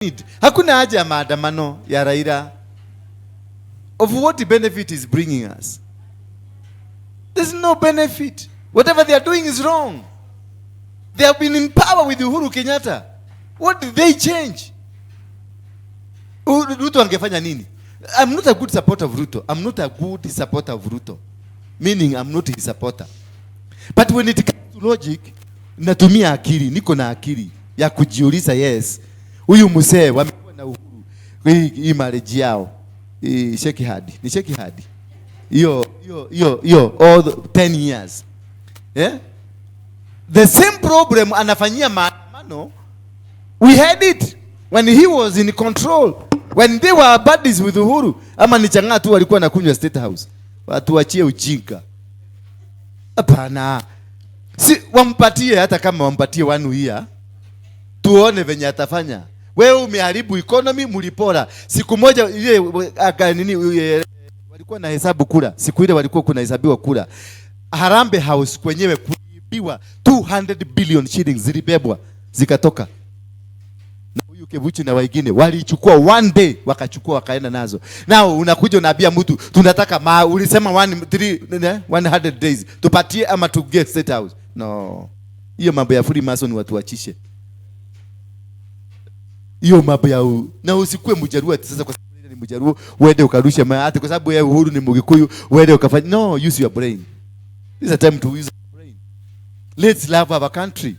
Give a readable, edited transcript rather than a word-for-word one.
Need. Hakuna haja ya maandamano ya Raila. Of what benefit is bringing us? There's no benefit. Whatever they are doing is wrong. They have been in power with Uhuru Kenyatta. What did they change? Ruto angefanya nini? I'm not a good supporter of Ruto. I'm not a good supporter of Ruto. Meaning I'm not his supporter. But when it comes to logic, natumia akili, niko na akili ya kujiuliza, yes. Huyu mzee wamekuwa na Uhuru. Hii marriage yao. Hii shake hand. Ni shake hand. Hiyo hiyo hiyo hiyo all the 10 years. Yeah? The same problem anafanyia maandamano. We had it when he was in control. When they were buddies with Uhuru. Ama ni chang'aa tu walikuwa nakunywa State House. Watu wachie ujinga. Hapana. Si wampatie, hata kama wampatie one year, tuone venye atafanya. Wewe umeharibu economy, mlipora. Siku moja ile aka nini ile, walikuwa na hesabu kura. Siku ile walikuwa kuna hesabiwa kura. Harambee House kwenyewe kuibiwa 200 billion shillings, zilibebwa zikatoka. Na huyu Kivuchi na wengine walichukua one day, wakachukua wakaenda nazo. Now unakuja unaambia mtu tunataka ma ulisema 1 3 100 days, tupatie ama to get State House. No. Hiyo mambo ya Freemason watu wachishe. Hiyo mambo ya na usikue Mjaluo ati sasa kwa sababu ni Mjaluo uende ukarushe mayai, kwa sababu yeye Uhuru ni Mgikuyu uende ukafanya. No, use your brain. This is a time to use your brain. Let's love our country.